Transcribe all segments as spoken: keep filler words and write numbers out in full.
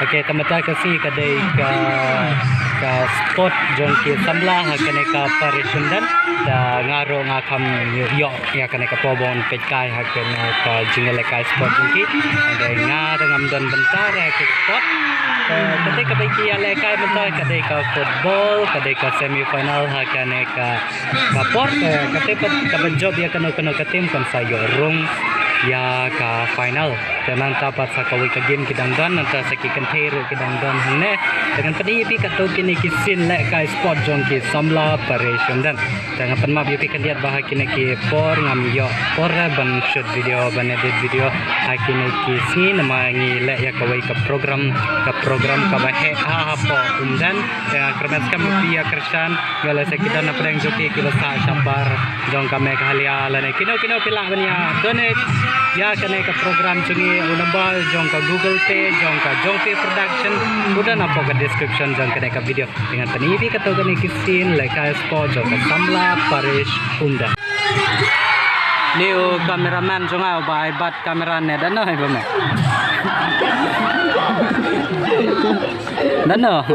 Okay, ka mynta ka sngi ka dei ka, ka sport jong ki samla ha kane ka parish Umden. Da nga ruh nga kham ïoh ïa kane ka por ban peit kai ha kane ka jingïalehkai sport jong ki. Hynrei nga te ngam don bynta ha ki sport. Ka, kata ka ba ki ïalehkai mynta ka dei ka football, ka dei ka semi final ha kane ka, ka por. Ka, kata pat ka ban jop ïa kano kano ka team kan sa ïoh rung ïa ka final. Te nangta pat sa kawei ka game ki dang don, nangta sa ki kynthei ruh ki dang don hangne. Te ngan pyni ïa phi katto kine ki sien lehkai sport jong ki samla parish Umden. Te nga pynmap ïa phi khyndiat ba ha kine ki por ngam ïoh por ban shoot video, ban edit video ha kine ki sngi namar ngi leh ïa kawei ka program, ka program kaba heh ha hapoh Umden. Te nga kyrmen skhem ba phi ïa kyrshan, ïoh lehse ki don na pdeng jong phi kiba sah shabar jong ka Meghalaya lane kino kino phi lah ban ïa donate ïa kane ka program jong ngi. U number jong ka Google Pay jong ka Jongpih Production u don hapoh ka description jong kane ka video. Te ngan pyni ïa phi katto katne ki sien lehkai sport jong ka samla parish Umden. Ni u cameraman jong nga uba ai bat camera ne, dano ai ba me. Dano.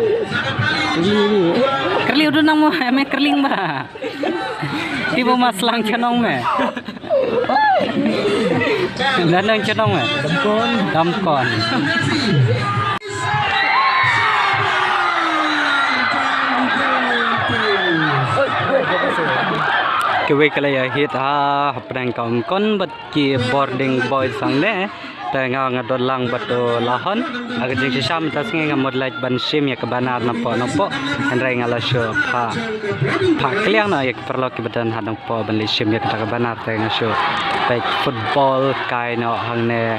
Kyrli u dun nang mo, me kyrling ba. Ti ba ma slang chnong me. Dano chnong me. Damkon. Damkon. Kiwei ka la ïa hit ha hapdeng ka Umkon bad ki Boarding Boys hangne. Te nga nga don lang bad u Lahon. Ha ka jingshisha mynta sngi nga mut leit ban shim ïa ka banner napoh napoh. Hynrei nga la shu phah, phah kliang noh ïa ki paralok kiba don ha nongpoh ban leit shim ïa kata ka banner. Te nga shu peit football kai noh hangne.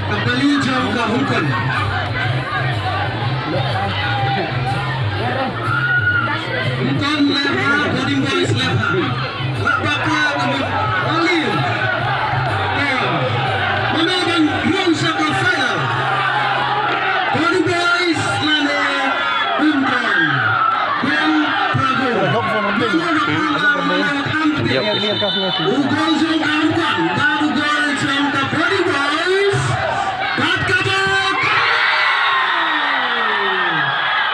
Ka bali jong ka Umkon. Umkon left half, Boarding Boys left half. Lak baka ka mut Alim. Te mynta ban rung sha ka final. Boarding Boys lane Umkon. Kong Prago. Jop. U gol jong ka Umkon bad u gol jong ka Boarding Boys. Bad ka bok.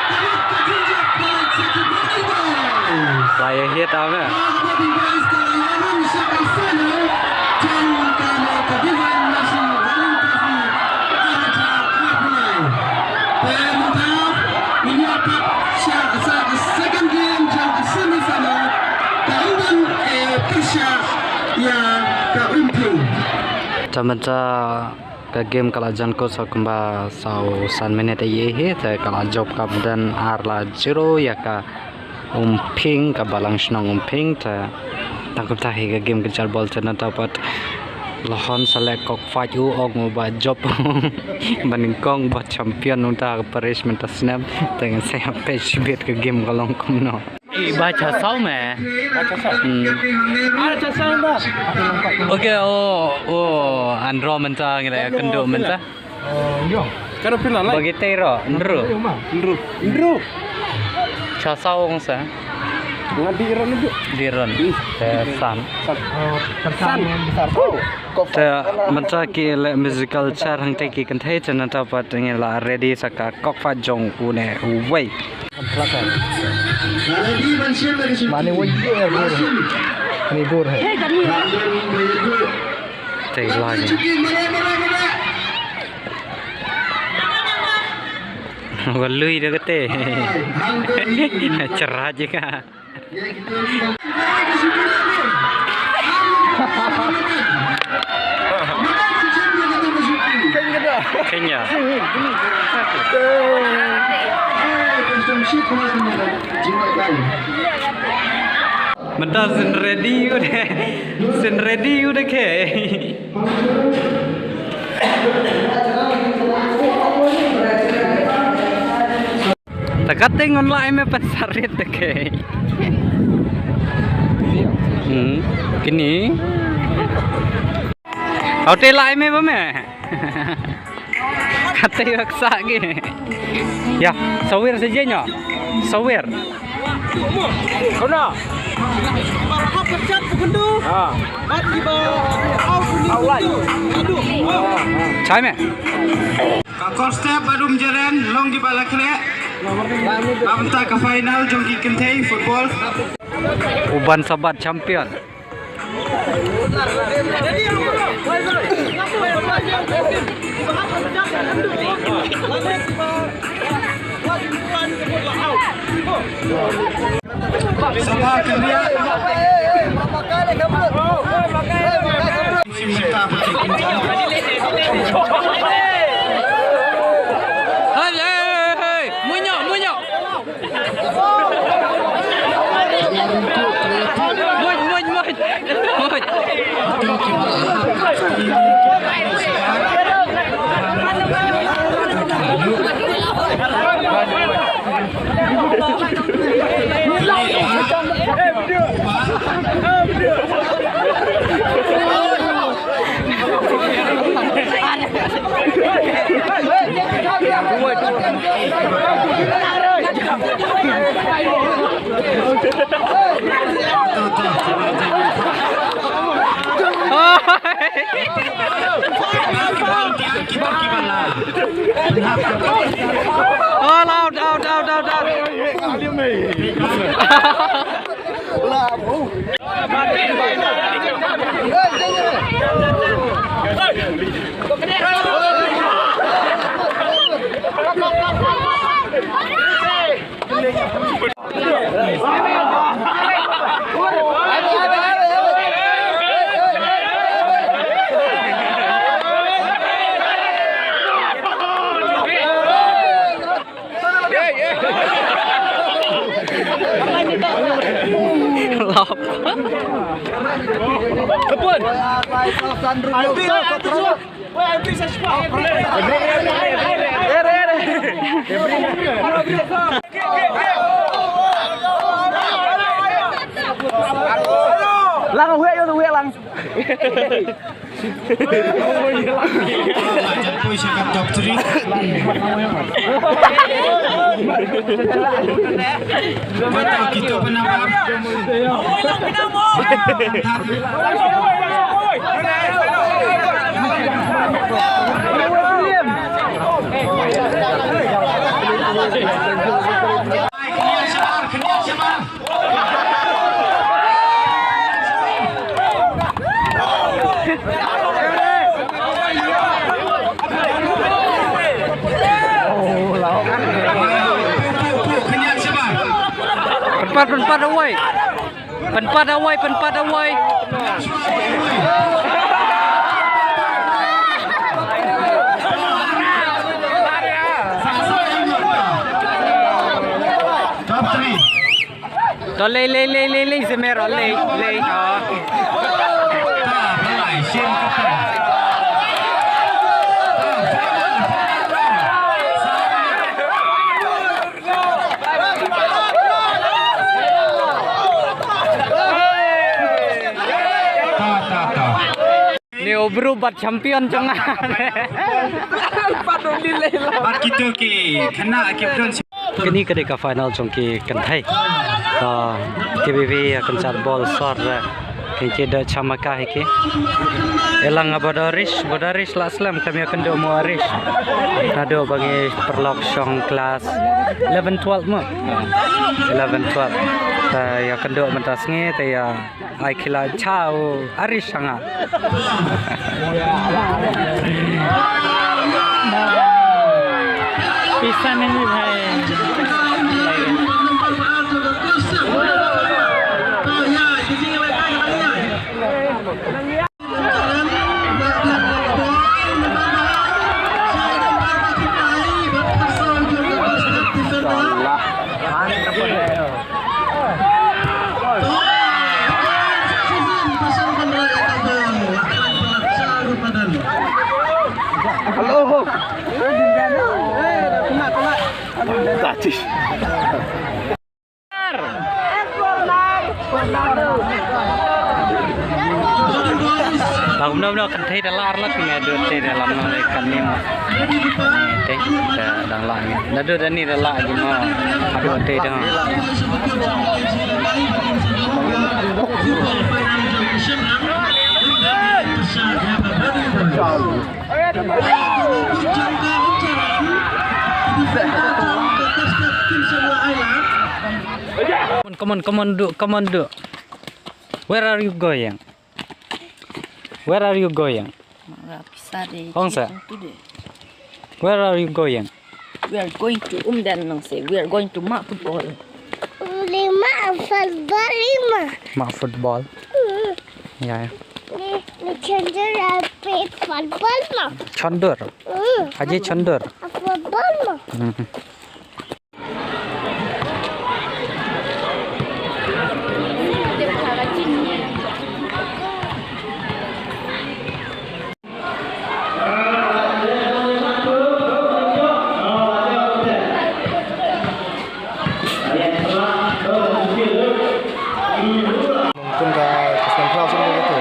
Ka bok ka jingjop bad sa ki Boarding Boys. Play hit ame. Ka Boarding Boys ka la ïalam sha ka final jong kane ka Viva National Running Trophy. Ka rta ka play. Te mynta ngin ïa pat sha sa ka second game jong ka semi final. Ka Umden e pyrshah ïa ka Umphing. Te mynta ka game ka la jan kut sa kumba saw san minit ïa hi, te ka la jop ka Umden ar la zero ïa ka Umphing, ka balang shnong Umphing. Te tang kumta hi ka game ka jar bol te nangta pat Lahon sa leh kok fight u ong u ba jop ba nyngkong ba champion nangta ka parish mynta snem. Te ngan sa ïa peit shibit ka game ka long kumno. Ba cha saw me. Ba cha saw. Hmm. Ba cha saw ba. Okay, o, o, an draw mynta ngi la ïakynduh mynta. Ka dei phi la lai. Ba ki tei ro, hynriew. Hynriew. Hynriew. Cha saw ong sa. Nga dih ron ju. Dih ron. Te san. San. San. Te mynta ki leh musical chair hangtei ki kynthei te nangta pat ngi la ready sa ka kok fight jong une uwei. Mane wei ye bur. Ni bur hai. Te lagi. Wa lui da kate. Cerah je ka. Kenya. Mynta sin ready u de. Sin ready u de ke. Te kata ngan lai me pan sarit te ke. Hmm, kini. Au te lai me ba me. Kata ïa ka sa ge. Ya, sawir saja nya. Sawir. Kena. Ha. Chai me. Ka kor step ba dum jeren long ki ba la khreh. Ba mynta ka final jong ki kynthei football. U Ban Sabat champion. Sabha kynriah. Hey, hey, hey, hey. Munyok, munyok. Muny, muny, muny. Muny. All out, out, out, out, out. Lap. Tepun. Lang, wek, wek, lang. Poi sha ka top three. Betul kita penampak. Pynpat, pynpat away. Pynpat away, pynpat away. Top three. To lei, lei, lei, lei, lei, semer, lei, lei, oh. Ta, ta, ta. Ni u bru bat champion jong nga. Bat kito ki khynnah ki bru. Kini ka dei ka final jong ki kynthei. Ka K B B ïa kan chat bol sor, eh, ki ki da chamaka hi ki. Elang ba da rish, ba da rish la slem kam ïa kan do mo rish. Naduh ba ngi paralok shong class eleven twelve mo. Eleven twelve. Ta ïa kan do mynta sngi ta ïa Ai khila chao, ari sanga. Pisa nahi bhai. Hello. Tatis. Mno mno kan thei da lar la tinga dut thei da lam no le kan ni mo. Ni thei da dang la ni. Da dut da ni da la ji mo. Dut thei da. Come on, come on, come on, do, come on, do. Where are you going? Where are you going? Hong sa. Where are you going? We are going to Umden, nang say. We are going to mat football. Lima football lima. Mat football. Mm. Ya, ya. Ni, ni cender apa football ma? Cender. Mm. Aji cender. Football ma? Hmm. Nongkun ka Christian Kraus nongkun ka tu.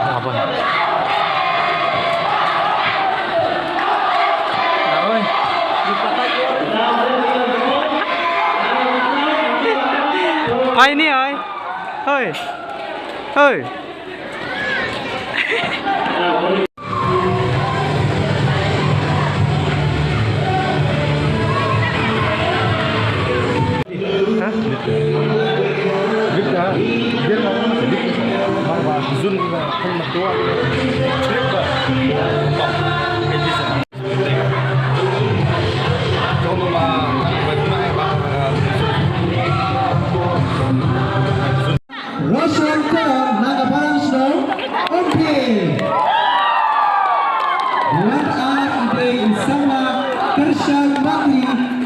Apa? Ai ni ai. Hoi. Hoi. Roshan Kor na ka Balang Shnong, Umphir. Wan ar i dei i samla Kyrshan Bakri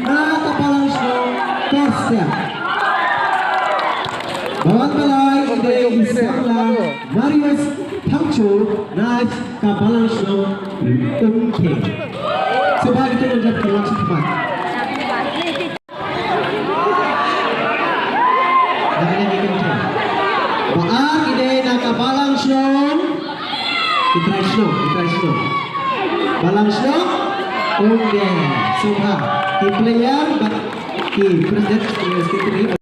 na ka Balang Shnong, Khasi. Wan balai i dei i samla Marius Thangcho na ka Balang Shnong, Umphir. Sngewbha kita ngan jop ka lang sha khmat. Ba ar i dei na ka Balang Shnong. Ki trai shnong, ki trai shnong. Balang Shnong. Umden. Sngewbha. Ki player bad ki president, ki secretary.